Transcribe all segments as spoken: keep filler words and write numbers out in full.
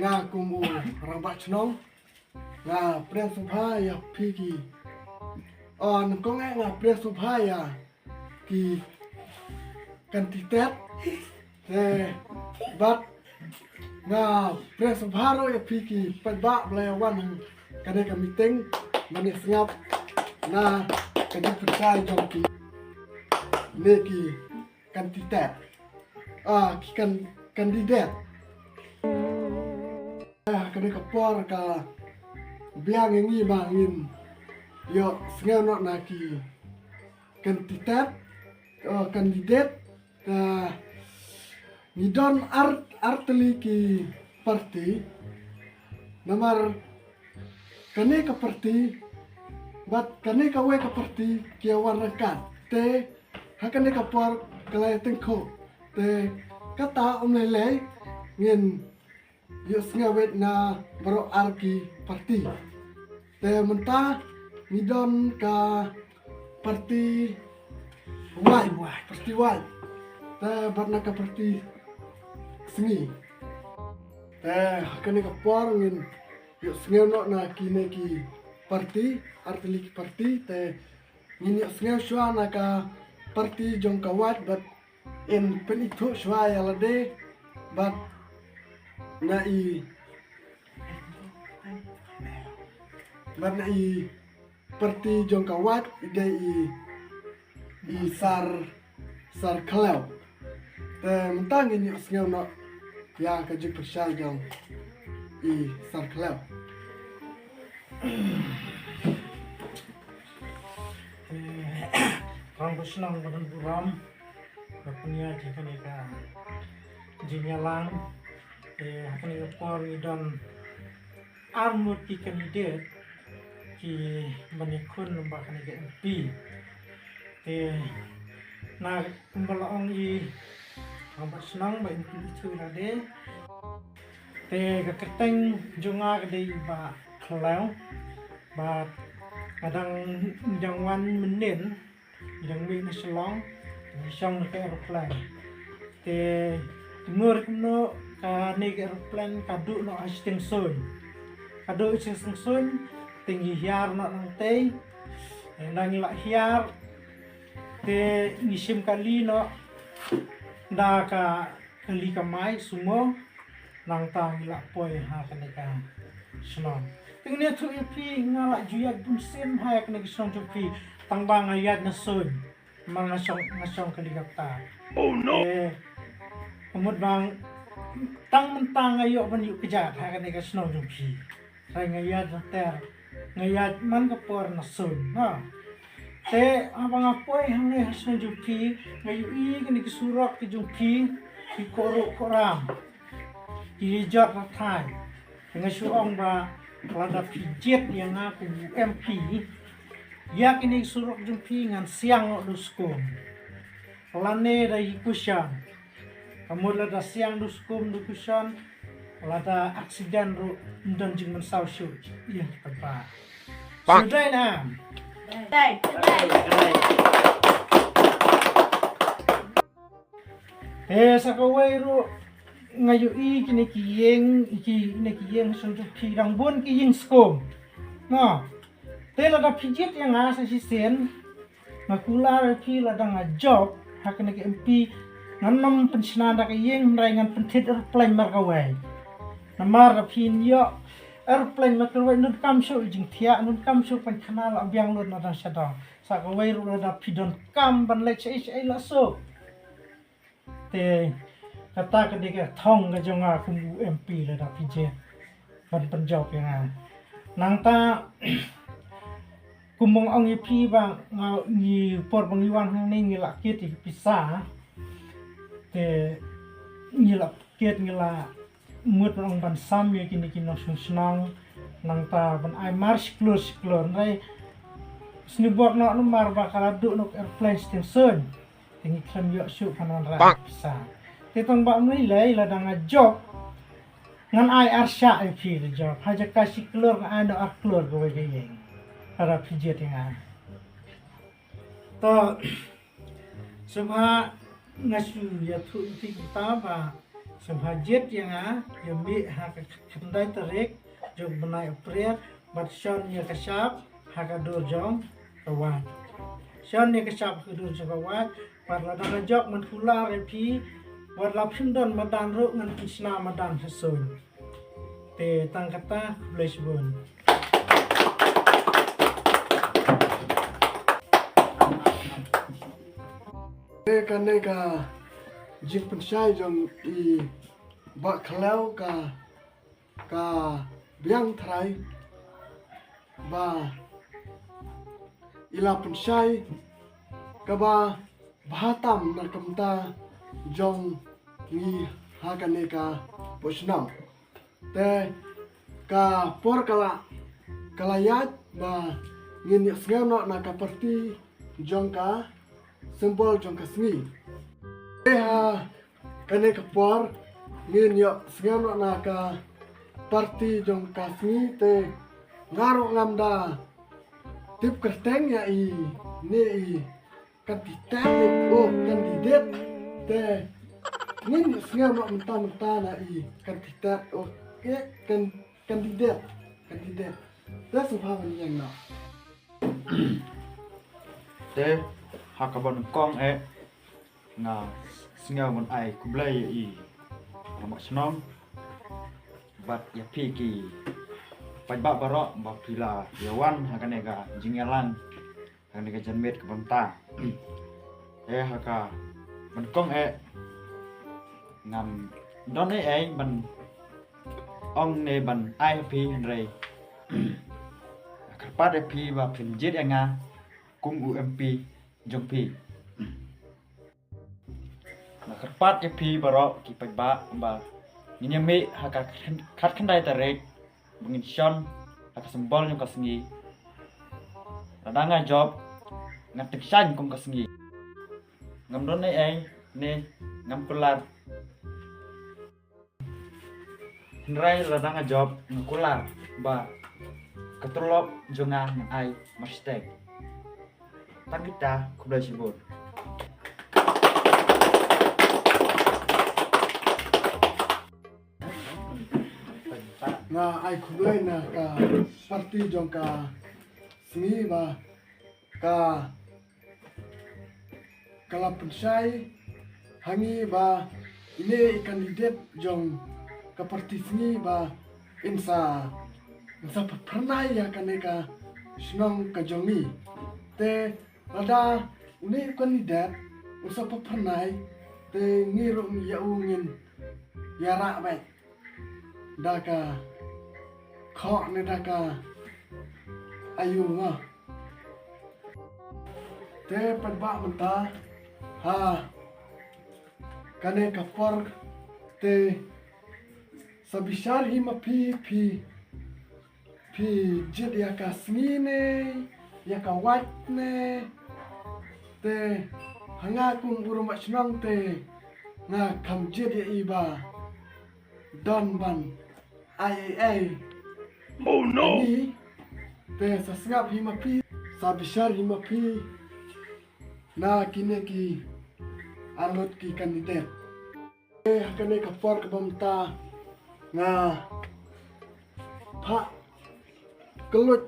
Nga kum u rangbah chnong, nga pdiang sngewbha ïa phi ki, o, nongkong eh, nga pdiang sngewbha ïa ki kantitet. Te bad nga pdiang sngewbha ruh ïa phi ki paidbah ba la ïa wan ha kane ka meeting ban ïa sngap na ka jingpynshai jong ki ne ki kantitet, ah, ki kan, kandidet. Ah, kane ka por ka biang ïa ngi ba ngin ïoh sngew noh na ki kantitet, oh, kandidet. Ka ngi don ar, ar tylli ki parti. Namar kane ka parti bad kane kawei ka parti ki ïa wan ryngkat. Te ha kane ka por ka la ïa tyngkhuh. Te kata ym lei lei ngin ïoh sngewbha na baroh ar ki parti. Te mynta ngi don ka parti wait, parti wait. Te bad na ka parti sngi. Te ha kane ka por ngin ïoh sngew noh na kine ki parti, ar tylli ki parti, te ngin ïoh sngew shuwa na ka parti jong ka wait bad in pynithuh shuwa ïa lade bad na i, bad na i parti jong ka wait i dei i, i Sar, Sar Khlaw. Te mynta ngin ïoh sngew noh ïa ka jingpyrshah jong i Sar Khlaw. Te, rangbah shnong ba don burom, ba pynïaid ïa kane ka jingïalang. Te ha kane ka por ngi don ar ngut ki kandidet ki ban ïakhun lyngba kane ka M P. Te na kumba la ong i rangbah shnong ba in pynithuh ïa lade. Te ka kyrteng jong nga ka dei i Bah Khlaw. Bad nga dang, dang wan mynnin, dang mih na Shillong, ngi shong na ka aeroplane. Te te mur kumno kane ka aeroplane ka duh noh ha sting suiñ. Ka duh ha sting suiñ, te ngi hiar noh nangtei. Te ngi la hiar, te ngi shim kali noh da ka kali kamai sumo, nangta ngi la poi ha kane ka shnong. Te ngi ïathuh ïa phi, nga la ju ïaid bun sien ha kane ka shnong jong phi, tang ba nga ïaid na suiñ. Namar nga shong, nga shong helicopter. Oh no! Eh, ka mut ba tang mynta nga ïoh ban ïuh kjat ha kane ka shnong jong phi. Hynrei nga ïaid na ter, nga ïaid man ka por na suiñ, ha. Te haba nga poi hangne ha shnong jong phi, nga ïohi kine ki surok ki jong phi ki koruh koram, ki jot rathai. Te nga shu ong ba lada phi jied ïa nga kum u M P, ïa kine ki surok jong phi ngan siang noh da u skum. Lane da i kushan. Ka mut lada siang da u skum da u kushan, lada accident ruh ym don jingmynsaw shuh ïa ka ba. Shu dei ne em? Dei. Eh, sa kawei ruh nga ïohi kine ki ïing, kine ki ïing ha shnong jong phi dang bun ki ïing skum. Mo. Te lada phi jied ïa nga sa shisien, nga kular ïa phi lada nga jop ha kane ka M P, ngan nym pynshna da ka ïing, hynrei ngan pynthit aeroplane mar kawei. Namar da phin ïoh aeroplane mar kawei, ym donkam shuh jingthiah, ym donkam shuh pynkhana, la biang lut na dang sha dang. Sa kawei ruh lada phi donkam ban leit shaei shaei, la suk. Te kata ka dei ka thong ka jong nga kum u M P lada phi jied ban pynjop ïa nga. Nangta kum ba nga ong ïa phi ba nga, ngi por ba ngi wan hangne ngi la kit ïa ki pisa. Te ngi la kit, ngi la mut ban ong ban sam ïa kine ki nongshong shnong. Nangta ban ai mar shi klur shi klur, hynrei sngewbok noh namar ba ka la duh noh ka aeroplane station. Te ngi khlem ïoh shuh ban wanrah pisa. Te tang ba ym lei lei, lada nga jop, ngan ai ar shah ïa phi da jop. Ha jaka shi klur ngan ai noh ar klur kawei ka ïing, lada phi jied ïa nga. To, sngewbha nga shu ïathuh ïa phi kita ba Sngewbha jied ïa nga ïa mih ha ka khyndai tarik jong bnai April bad shon ïa ka shap ha ka dur jong ka wait. Shon ïa ka shap ha ka dur jong ka wait bad lada nga jop ngan kular ïa phi bad lada phim don madan ruh ngan pynshna madan ha suiñ. Te tang kata, khublei shibun. Te kane ka jingpynshai jong i Bah Khlaw ka, ka biang tharai ba i la pynshai kaba bha tam na ka bynta jong ngi ha kane ka pud shnong. Te ka por ka la, ka la ïaid ba ngin ïa sngew noh na ka parti jong ka symbol jong ka sngi. Te ha kane ka por ngin ïa sngew noh na ka parti jong ka sngi, te nga ruh ngam da tip kyrteng ïa ine i candidate, oh, candidate. Te ngin sngew noh mynta mynta na i candidate, oh, eh, kan, candidate, candidate. Te sngewbha ban ïeng noh. Te ha kaba nyngkong eh nga sngew ban ai khublei ïa i rangbah shnong bad ïa phi ki paidbah baroh ba phi la ïa wan ha kane ka jingïalang ha kane ka janmiet kaba mynta. Eh, ha kaba nyngkong eh ngam don ei ei ban ong ne ban ai ha phi, hynrei nga kyrpad ïa phi ba phin jied ïa nga kum u M P jong phi. Nga kyrpad ïa phi baroh ki paidbah ba ngin ïa mih ha ka khat khyndai tarik ba ngin shon ha ka symbol jong ka sngi. Lada nga jop ngan tyngshaiñ kum ka sngi. Ngam don ei ei ne ngam kular. Hynrei lada nga jop nga kular ba ka tulop jong nga ngan ai marshiteng. Tang kita, khublei shibun. Nga ai khublei na ka parti jong ka sngi ba ka ka la pynshai ha ngi ba ine i candidate jong ka parti sngi ba in sa, in sa pynphyrnai ïa kane ka shnong ka jong ngi. Te lada une i candidate un sa pynphyrnai, te ngi ruh ïa u ngin ïarap bad da ka khoh ne da ka ayu ma. Te paidbah mynta ha kane ka por te sa bishar hi ma phi, phi, phi jied ïa ka sngi ne ïa ka wait ne. Te ha nga kum u rangbah shnong te nga kham jied ïa i ba don ban ai ei ei. Oh no! Te sa sngap hi ma phi, sa bishar hi ma phi na kine ki arngut ki candidate. Te ha kane ka por kaba mynta nga phah kylluid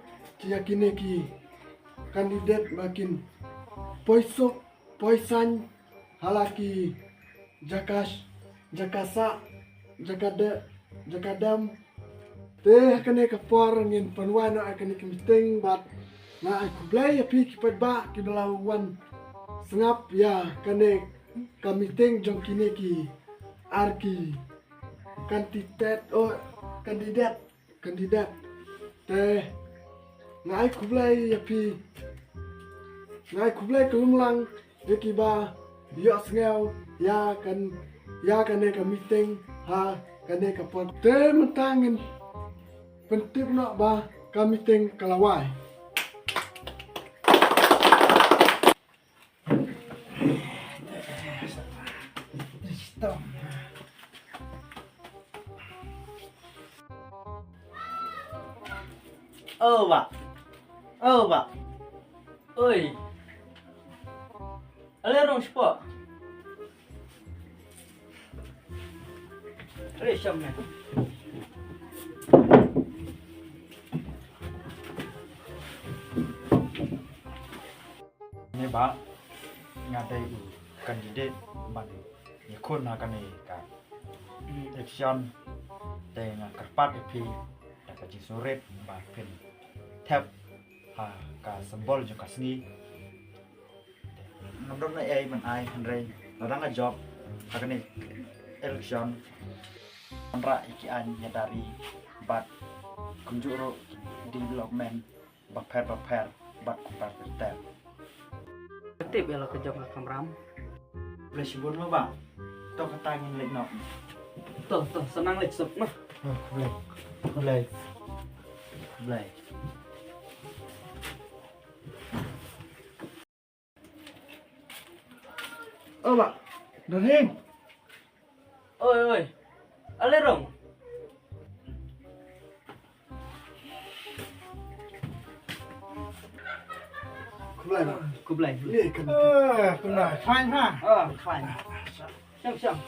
ïa kine ki candidate ba kin poi suk poi saiñ ha la ki jaka, jaka sah, jaka de, jaka dem. Te ha kane ka por ngin pynwai noh ïa kane ka meeting bad nga ai khublei ïa phi ki paidbah kiba la wan sngap ïa kane ka meeting jong kine ki ar ki candidate, oh, candidate, candidate. Te nga ai khublei ïa phi, nga ai khublei ka lumlang ïa kiba ïohsngew ïa kan, ïa kane ka meeting ha kane ka por. Te mynta ngin pyntip noh ba ka meeting ka la wai. Oh, bah. Oh, bah. Oi. Ale rong spo. Re sham ne. Ne ba nga dei u candidate ban ïakhun ha kane ka election, te nga kyrpad ïa phi da ka jingsngewrit ba phin thep ha ka symbol jong ka sngi. Ngam don ei ei ban ai hynrei lada nga jop ha kane election, wanrah ïa ki aiñ ïa dari bad kumjuh ruh development bapher bapher bad kumta ter ter. Tip ïa la ka jop nga kamram. Blei shibun mo ba. To kata ngin leit noh. To to sa nang leit suk noh. Khublei. Khublei. Khublei. O ba. Darling. Oi oi. Ale rong. Khublei ba. Khublei. Ye kan. Ah, khublei. Fine ha. Ah, fine. Shang shang.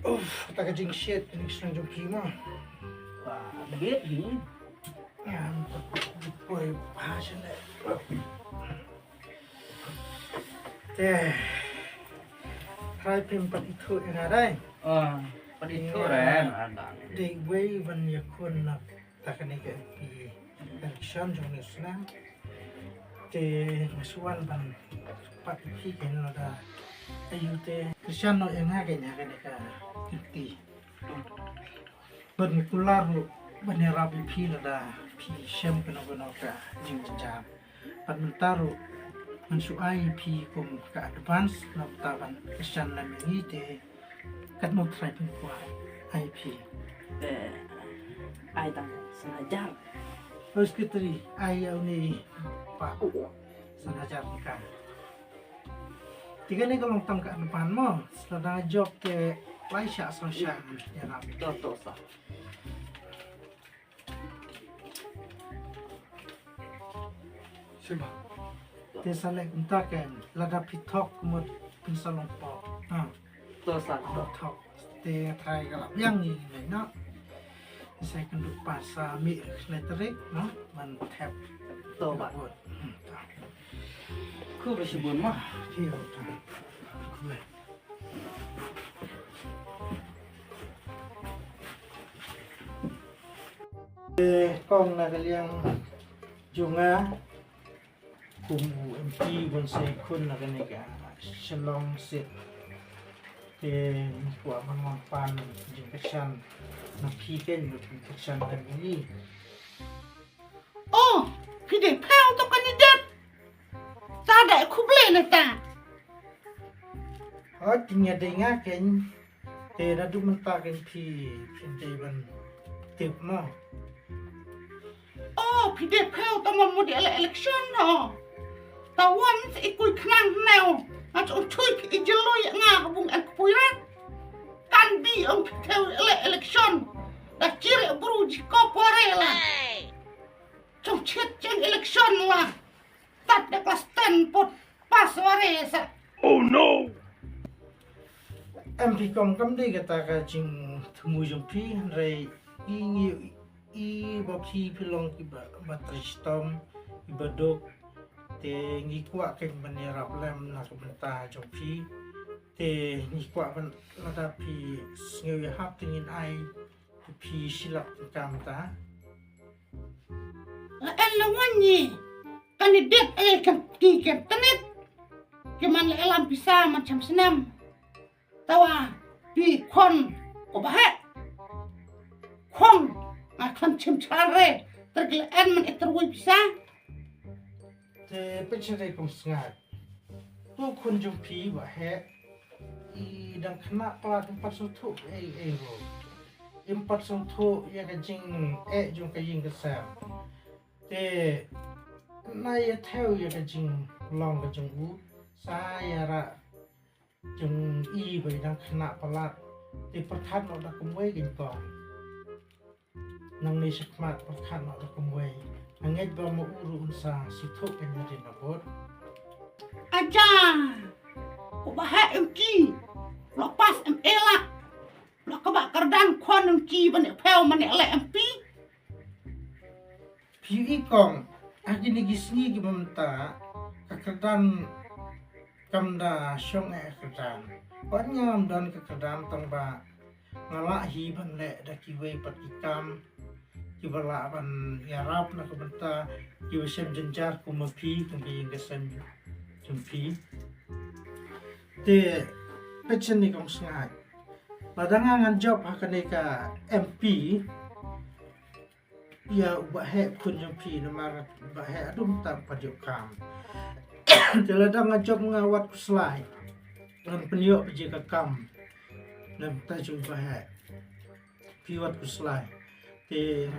Uff, ta ka jingshet ka jingshet jong ki ma. Ba bit hi. Ngam poi pa shane. Te. Hai pim pat ithuh ïa nga dei. Ah, pat ithuh ren. Dei wei ban ïakhun na ta kane ka M P election jong New Zealand. Te nga shu wan ban pat ïa phi kein lada ayu te kyrshan noh ïa nga kein ha kane ka kyrti. Bad nga kular ruh ban ïarap ïa phi lada phi shem kano kano ka jingjynjar. Bad mynta ruh ngan shu ai ïa phi kum ka advance na bynta ban kyrshan lem ïa ngi te katno trai pynkwah ai ïa phi. Te ai tang san hajar. Oi secretary, ai ïa une pa san hajar tyngka. Te kane ka long tang ka advance mo, lada nga jop te lai shah saw shah ngan ïarap. To to sa. Shim ba. Te sa leh kumta kein, lada phi thok mut phin sa long pop. Ha. To sa to. Thok. Te trai ka la biang ngi ngi na. Te sa kynduh pas sa mih khyndai tarik, no? Ban thep. To ba. Hmm, to. Khublei shibun ma. Phi ro ta. Khublei. Eh, kong na ka liang jong nga kum u M P ban sa ïakhun na kane ka Shillong seat. Te ngi kwah ban wan pan jingkyrshan na phi kein, ban kyrshan na ngi. Oh, phi dei phi uto candidate. Ta da khublei na ta. Oh, tin ïa dei nga kein. Te naduh mynta kein phi, phi dei ban tip mo. Oh, phi dei phi uto mo mut ïa la election no. Ta wan sa i kui khnang hynñiew. Nga sa ong chui phi i jylloi ïa nga ha bung en kpui rat. Kan bi ong phi thew ïa la election. Da chire bru ji ko pore la. Chong chit cheng election la. Tat da klas ten put pas ware sa. Oh no! Em phi kong, kam dei kata ka jingthmu jong phi, hynrei i ngi i ba phi phi long ki ba, ba trei shitom, i ba duk, te ngi kwah kein ban ïarap lem na ka bynta jong phi, te ngi kwah ban lada phi sngew ïahap te ngin ai phi shi lak tyngka mynta. La en la wan ngi. Candidate eh kan ki kan tnit. Ki man la ïalam pisa man cham snem. Tawa phi khon ko ba heh. Khon nga khon chim char re. Ter ki la en man eh terwei pisa. Te pynshai kong Sngap. To khun jong phi ba heh. I dang khynnah palat, im pat sngewthuh ei ei ruh. Im pat sngewthuh ïa ka jingeh jong ka ïing ka sem. Te na ïa thew ïa ka jinglong ka jong u. Sa ïa rah jong i ba i dang khynnah palat. Te pyrkhat noh da kumwei kein kong. Nangne shakhmat pyrkhat noh da kumwei. Nga ngeit ba ma u ruh un sa sngewthuh kein hadien ba bud. Aja, ko Bah Heh em ki. Lo pass em elak. Lo kaba kyrdan khon em ki ban ïa phew man ïa leh em pi. Phi i kong, ha kine ki sngi kiba mynta, ka kyrdan kam da shong eh kyrdan. Wat ngam don ka kyrdan tang ba nga lah hi ban leh da kiwei pat ki kam kiba lah ban ïarap na ka bynta kiba shem jynjar kum ma phi, kum ka ïing ka sem jong phi. Te peit shane kong Sngaid. Lada nga ngan jop ha kane ka M P, ïa u Bah Heh khun jong phi namar u Bah Heh haduh mynta um pat ïoh kam. Te lada nga jop nga wat khuslai, ngan pynïoh phi ka kam na bynta jong u Bah Heh. Phi wat khuslai. Te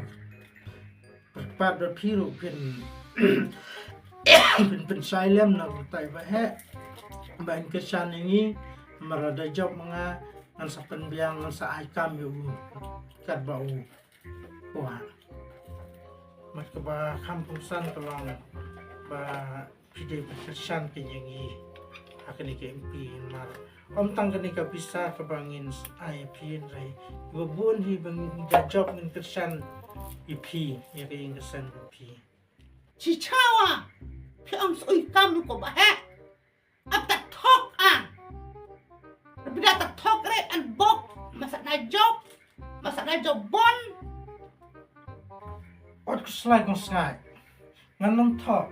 kyrpad ba phi ruh phin phin pynshai lem na u tai Bah Heh. Ba in kyrshan ïa ngi, namar lada jop ma nga ngan sa pynbiang, ngan sa ai kam ïa u katba u kwah. Mat kaba kham kongsan ka long ba phi dei ban kyrshan kein ïa ngi ha kane ka M P, namar ym tang kane ka pisa kaba ngin ai ïa phi, hynrei kiba bun hi ba ngin da jop ngin kyrshan ïa phi, ïa ka ïing ka sem jong phi. Chi chawa, phi ong sui kam ko Bah Heh. Ap ta thok an. Bida ta thok re an bok, masa na jop, masa na jop bon. Wat khuslai kong Sngaid. Ngan ym thok.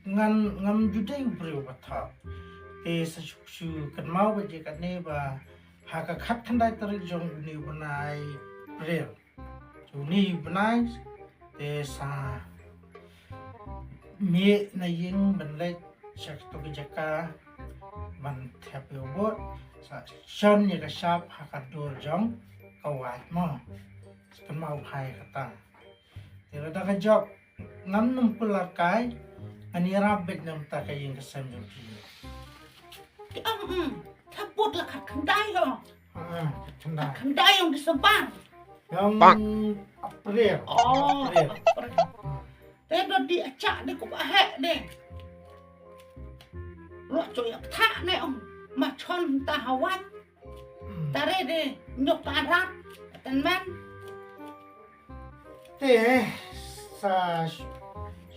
Ngan, ngam ju dei u briew ba thok. Te sa shu, shu kynmaw ba jingkatne ba ha ka khatkhyndai tarik jong une u bnai April. Jong une u bnai te sa mih na ïing ban leit sha kato ka jaka ban thep ïa u vote, sa shon ïa ka shap ha ka dur jong ka wait mo. Sa kynmaw bha ïa kata. Te lada ka jop ngam nym kular kai, ngan ïarap beit na bynta ka ïing ka sem jong phi. Te ong, mm, thep vote la khatkhyndai ho. Ah, khatkhyndai. Khatkhyndai jong December. Jong April. Oh, April. April. Hmm. Te don di achak de ko Bah Heh de. Lo cho ïa ptha ne ong. Ma chon ta ha wait. Hmm. Tare de nyok ta rat. Ten men. Te sa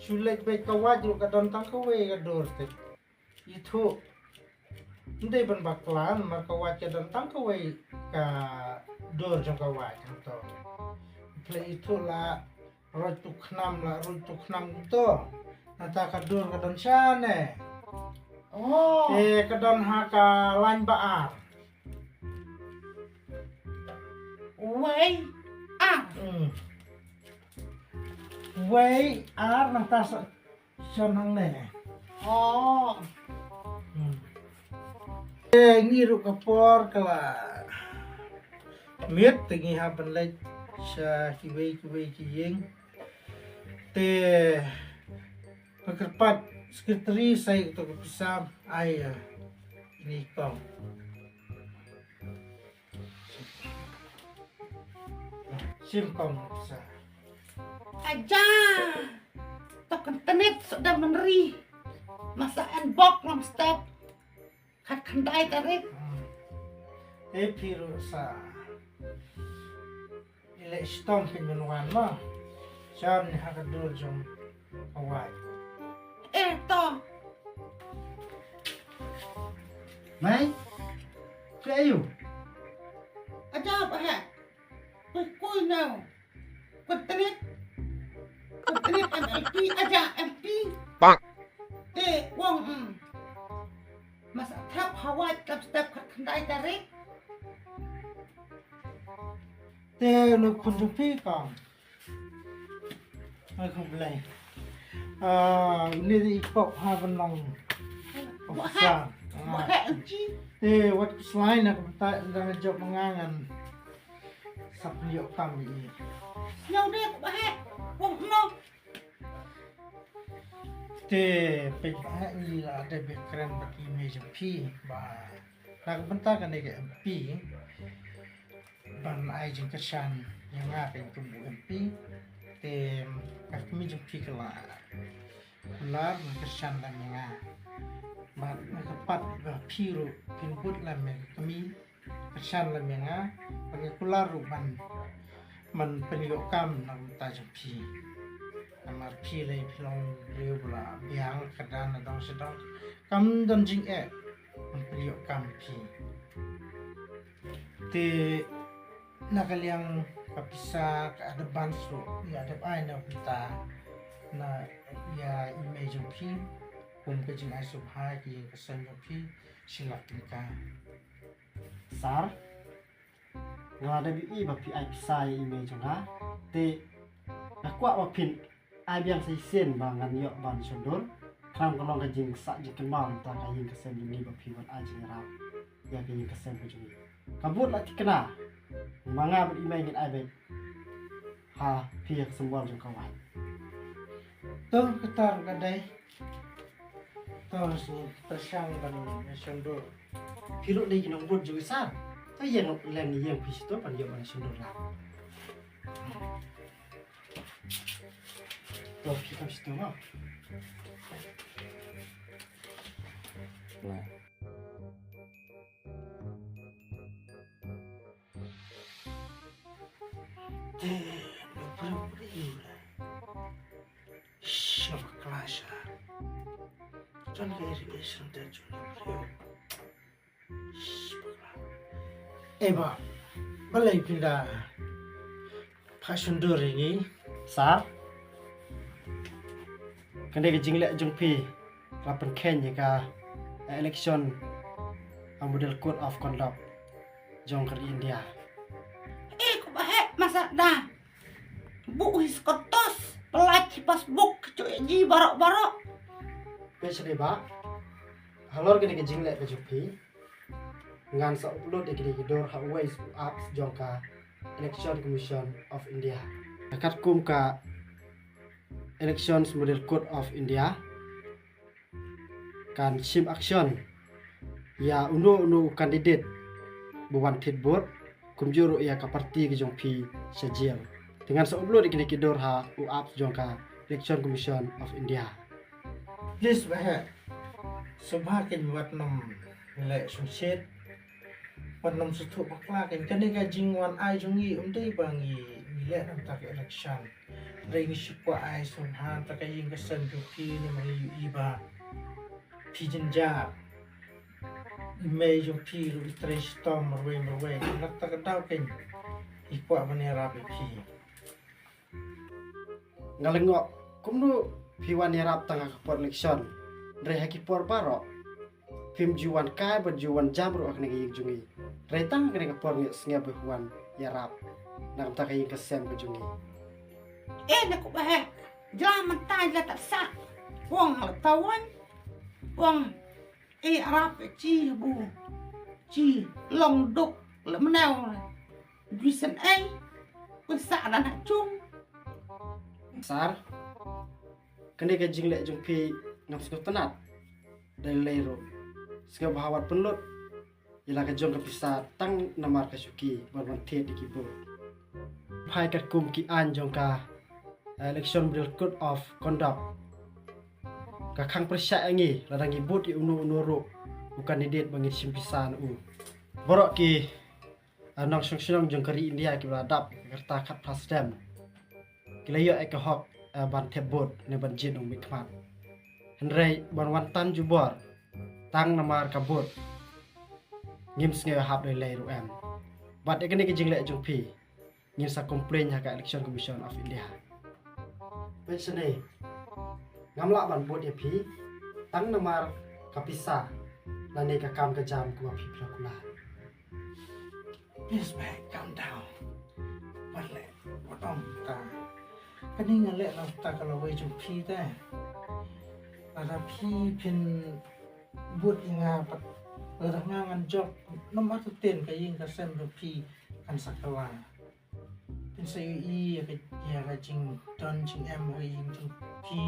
shu leit beit ka wait ruh ka don tang kawei ka dur te. Ithuh. Ym dei ban bakla namar ka wait ka don tang kawei ka dur jong ka wait hangto. Phi la ithuh la Roit tu khnam la, roit tu khnam to. Nangta ka dur ka don shane. Oh. Eh, ka don ha ka lain ba ar. Wei ar. Hmm. Wei ar nangta sa shon hangne. Oh. Hmm. Eh, ngi ruh ka por ka la miet te ngi hap ban leit sha kiwei kiwei ki ïing. Te ka kyrpad secretary sa ïa kato ka pisa ai ïa ini kong. Shim kong ka pisa. Aja. To kan tenit suda menri. Masa en bok long step. Khat khyndai tarik. Hmm. Te phi ruh sa ïaleh shitom phin wan mo. Jan ha ka dur jong ka wai. Eh to. Mai. Phi ayu. Aja ba ha. Phi kui nau. Pyntrip. Pyntrip M L P aja M P. Bang. Te wong, mm. Mas athap hawat kap step khat khyndai tarik. Te no khun jong phi kong. Ai khublei. Ah, ni di pop ha ban long. Wah, wah, M P. Te wat slai na ka bynta dang jop ngan. Sap liok tam ni. Nyau dek bah. Wong no. Te peit ba ngi la dep kren bad i mei jong phi ba na ka bynta kane ka M P ban ai jingkyrshan ïa nga ka kum u M P. Te ka kmie jong phi ka la kular, man kyrshan lem ïa nga. Bad na ka pat ba phi ruh phin bud lem ïa ka kmie, kyrshan lem ïa nga. Bad nga kular ruh ban, ban pynïoh kam na ka bynta jong phi. Namar phi lei phi long briew ba la biang kyrdan na dong sha dong. Kam don jingeh ban pynïoh kam phi. Te na ka liang ka pisa ka advance ruh nga dep ai na ka bynta na ïa i mei jong phi kum ka jingai sngewbha ïa ka ïing ka sem jong phi, shi lak tyngka. Sir, nga la dep ïohi ba phi ai pisa ïa i mei jong nga. Te nga kwah ba phin ai biang sa shisien ba ngan ïoh ban shon dur. Khnang ka long ka jingsah jingkynmaw na ka bynta ka ïing ka sem jong ngi ba phi wan ai jingïarap ïa ka ïing ka sem ka jong ngi. Ka vote la thikna, ma nga bad i mei ngin ai beit ha phi ïa ka symbol jong ka waiñ. To, kata ruh ka dei. To, sngewtynnat ban shon dur. Phi ruh dei ki nongvote jong i sir. To, ïeng lem, ïeng phi shito ban ïoh ban shon dur lang. To, phi kam shito mo. Te, na pura pura ïa la. Shh, bakla sha. Jon ka irrigation te jon ka briew. Shh, bakla. Eh, ba. Balei phi da phah shon dur ïa ngi? Sir, kane ka jingleh jong phi la pynkheiñ ïa ka election, a Model Code of Conduct jong ka ri India. Eh, ko ba heh masa da. Buh hi skotos, pynlait hi passbook, ki ju ïa ji baroh baroh. Peit shane ba. Halor kane ka jingleh ka jong phi, ngan sa upload ïa kine ki dur ha uwei u apps jong ka Election Commission of India. Katkum ka Elections Model Code of India, kan shim action ïa uno uno u candidate ba wan thied vote, kumjuh ruh ïa ka party ka jong phi sha jail. Te ngan sa upload ïa kine ki dur ha u apps jong ka Election Commission of India. Please ba heh. Sngewbha kein wat nym leh shongshit. Wat nym sngewthuh bakla kein, kane ka jingwan ai jong ngi ym dei ba ngi, ngi leh na ka bynta ka election. Hynrei ngi shu kwah ai sngewbha na ka bynta ka ïing ka sem jong phi, namar ngi ïohi ba phi jynjar. I mei jong phi ruh i trei shitom marwei marwei. Na kata ka daw kein ngi kwah ban ïarap ïa phi. Nga lyngngoh kumno phi wan ïarap tang ha ka por election, hynrei ha ki por baroh phim ju wan kai bad ju wan jam ruh ha kane ka ïing jong ngi. Hynrei tang ha kane ka por ngi ïohsngew ba phi wan ïarap na ka bynta ka ïing ka sem ka jong ngi. Eh, na ko ba heh, jla mynta jla ta sah. Wang la tawan. Wang, eh, arap, eh, chi bu. Chi long duk la mnew. Bisen ei, pynsa na na chung. Sir, kane ka jingleh jong phi ngam sngewtynnat. Dei lei ruh, sngewbha wat pynlut ïa la ka jong ka pisa tang namar ka shuki ban wan thied ïa ki vote. Phai katkum ki aiñ jong ka Election Model Code of Conduct, ka khang pyrshah ïa ngi lada ngi vote ïa uno uno ruh u candidate ba ngin shim pisa na u. Baroh ki, ah, nongshong shnong jong ka ri India kiba la dap ka rta khatphra snem ki la ïoh ïa ka hok, ah, ban thep vote ne ban jied nongmihkhmat. Hynrei ban wan tan jubor tang namar ka vote ngim sngew hap lei lei ruh em. Bad ïa kane ka jingleh jong phi ngin sa complain ha ka Election Commission of India. Peit shane, ngam lah ban vote ïa phi tang namar ka pisa lane ka kam ka jam kaba phi phi la kular. Please, mate, calm down. Wat leh, wat ong ta. Kane nga leh na ka bynta ka lawei jong phi te. Lada phi phin vote ïa nga pat, lada nga ngan jop, namar tu ten ka ïing ka sem jong phi kan sa kylla. Phin sa ïohi ïa ka, ïa ka jingdon jingem ha ïing jong phi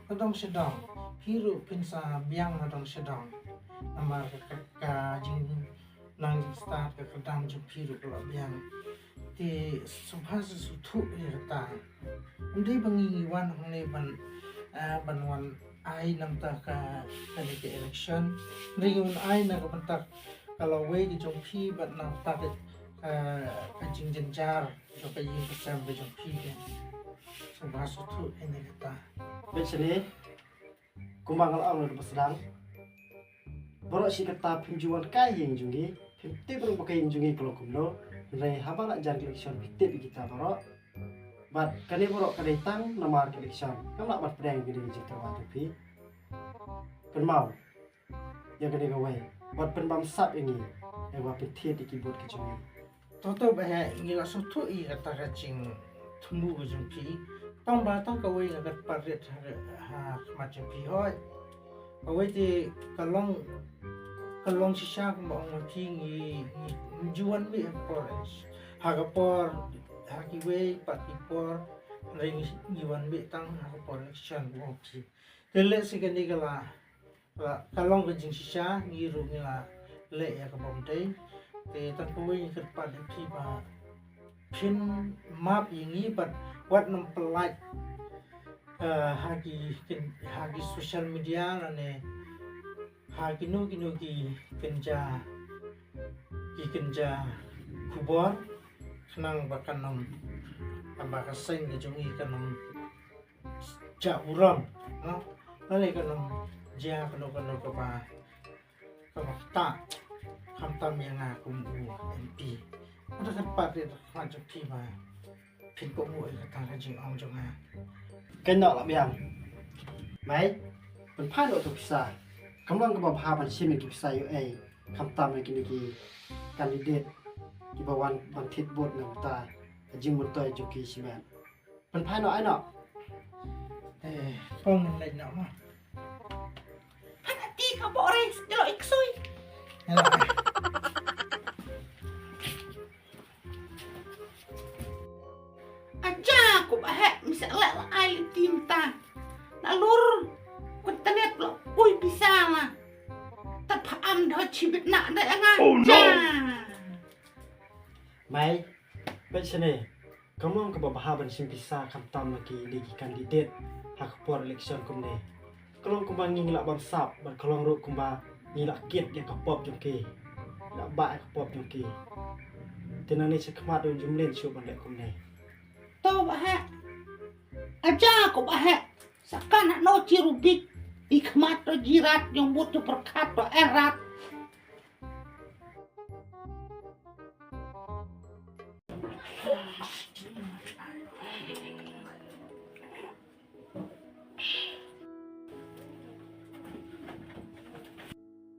na dong sha dong. Phi ruh phin sa biang na dong sha dong. Namar ka, ka, ka jingnang jingstad, ka kyrdan jong phi ruh ka la biang. Te sngewbha sngewthuh ïa kata. Ym dei ba ngi ngi wan hangne ban, ah, ban wan ai namar ka, kane ka election. Ym dei ngi wan ai na ka bynta ka lawei ka jong phi bad namar ka, ah, ka jingjynjar jong ka ïing ka sem ka jong phi te. Sngewbha sngewthuh ïa kata. Bad shane, kumba nga la ong ha kaba sdang, baroh shi katta phim ju wan kai ïing jong ngi, phim tip ruh ba ka ïing jong ngi ka long kumno. Hynrei haba la jan ka election phi tip ïa kita baroh. Bad kane baroh ka dei tang namar ka election. Ngam lah ban pdiang ïa kane ka jingtyrwa jong phi. Kynmaw ïa kane kawei, bad pynbamsap ïa ngi ïa ba pynthied ïa ki vote ki jong ngi. To to, ba heh, ngi la sngewthuh ïa kata ka jingthmu ka jong phi. Tang ba tang kawei nga kyrpad rit ha, ha khmat jong phi hooid. Kawei te ka long, ka long shisha kumba ong ma phi, ngi, ngi, ngi ju wan mih ha ka por, ha ka por, ha kiwei pat ki por, hynrei ngi, ngi wan mih tang ha ka por election kumba ong phi. Te lehse kane ka la, ka, ka long ka jingshisha, ngi ruh ngi la leh ïa ka bym dei. Te tang kawei ngi kyrpad ïa phi ba phin map ïa ngi bad wat nym pyllait, eh, ha ki, kin, ha ki social media lane ha kino kino ki kynja, ki kynja khubor khnang ba kan nym, ba ka seng ka jong ngi kan nym jah burom, no? Lane kan nym jia kano kano kaba, kaba ktah khamtam ïa nga kum u M P. Nga da kyrpad rit ha khmat jong phi ba phin kohnguh ïa kata ka jingong jong nga. Kynnoh la biang. Mei, pynphai noh to pisa. Kam long kaba bha ban shim ïa ki pisa U A khamtam ïa kine ki candidate kiba wan ban thied vote na ka bynta ka jingmyntoi jong ki shimet. Pynphai noh, ai noh. Eh, pom leit noh ma. Hana ti ka bok re, ilo iksui. Hello. Aja ko ba heh, misa leh la ai lynti mynta. Na lur, ko internet la ui pisa la. Tap ha am da chibit na da anga. Oh, no. Ja. Mei, bad shane, kam long kaba bha ban shim pisa khamtam na ki dei ki candidate ha ka por election kumne. Ka long kumba ngi ngi lah bamsap, bad ka long ruh kumba ngi lah kit ïa ka pop jong ki. Lah bah ïa ka pop jong ki. Te nangne sha khmat ruh jumlin shuh ban leh kumne. To ba heh. Aja ko ba heh. Sa kan ha no chi rubik. I khmat to jirat jong but to pyrkhat to erat.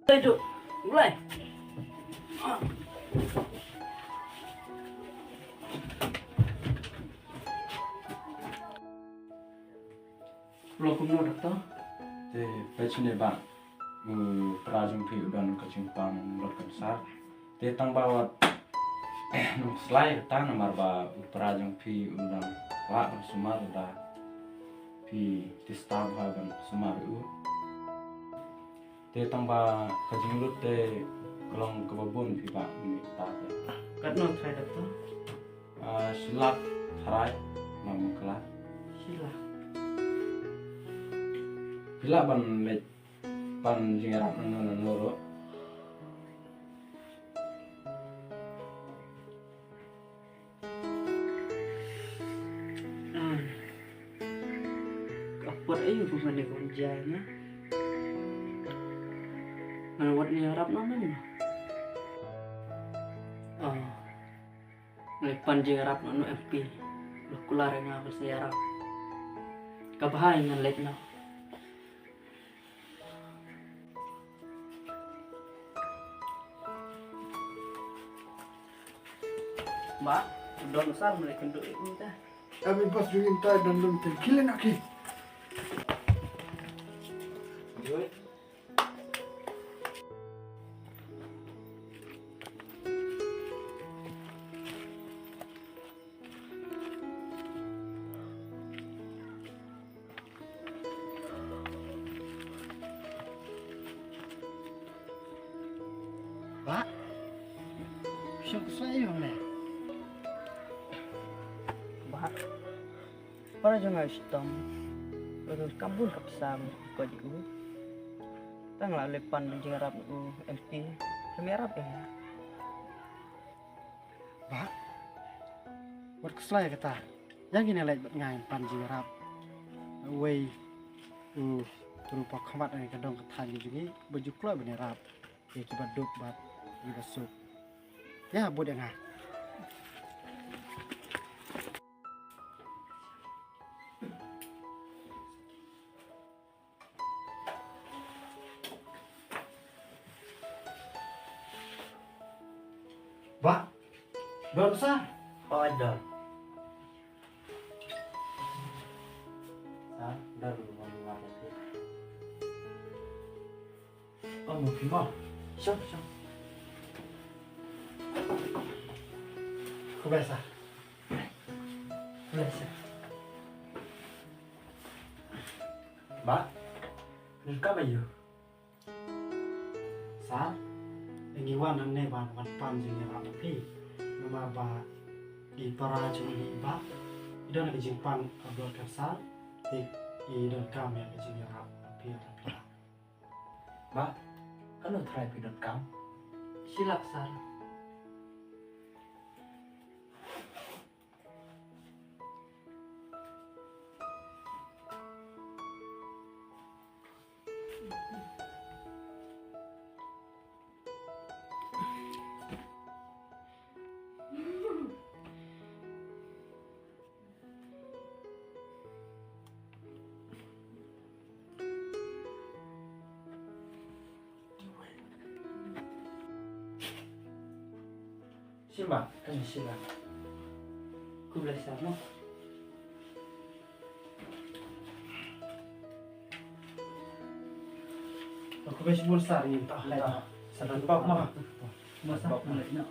Duduk. Mulai. Lo kumno doktor? Te peit shane ba u para jong phi u don ka jingpang blood cancer. Te tang ba wat nongslai ta namar ba u para jong phi u dang lah ban sumar da phi tista bha ban sumar u. Te tang ba ka jinglut te ka long kaba bun phi ba ni ta te. Katno trai doktor? Ah, shi lak tharai, ma mukla. Shi lak. Phi lah ban leit pan jingïarap nano nano ruh. Ah. Ka pot aïu kumne kum jai na. Ngan wat ïarap nano nano. Ah. Ngan leit pan jingïarap na u M P. Lah kular ïa nga ban sa ïarap. Kaba hai ngan leit noh. Ba, don sar mele kynduh ïa kita. Abi bas jong kita don lum ten kilen aki. Ba, shong kusai yong ne. Para jong nga u shitom. Ka bun ka pisa ko ji u. Tang la le pan jingïarap u M P. Khlem ïarap ïa nga. Bah, wat khuslai kata. Ïa ngi ne leit bad nga ban pan jingïarap. Wei u rupa khmat ïa ka dong ka thaiñ jong ngi ba ju kloi ban ïarap ïa kiba duk bad kiba suk. Ïa bud ïa nga. Bah, don sa? Hooid don. Sa, don. Oh, mo phi mo. Sure, sure. Khublei sa. Khublei sa. Bah, ngi kam aiu? Sa, ngi wan hangne ban wan pan jingïarap ïa phi. Namar ba i para jong i bah i don ka jingpang ka blood cancer. Te i donkam ïa ka jingïarap ïa phi. Bah, kano trai phi donkam? Shi lak sar. Shim ba, kan shim ba. Khublei sa mo. Khublei shibun sa ri. Sa dan pap mo. Mo sa, khublei no.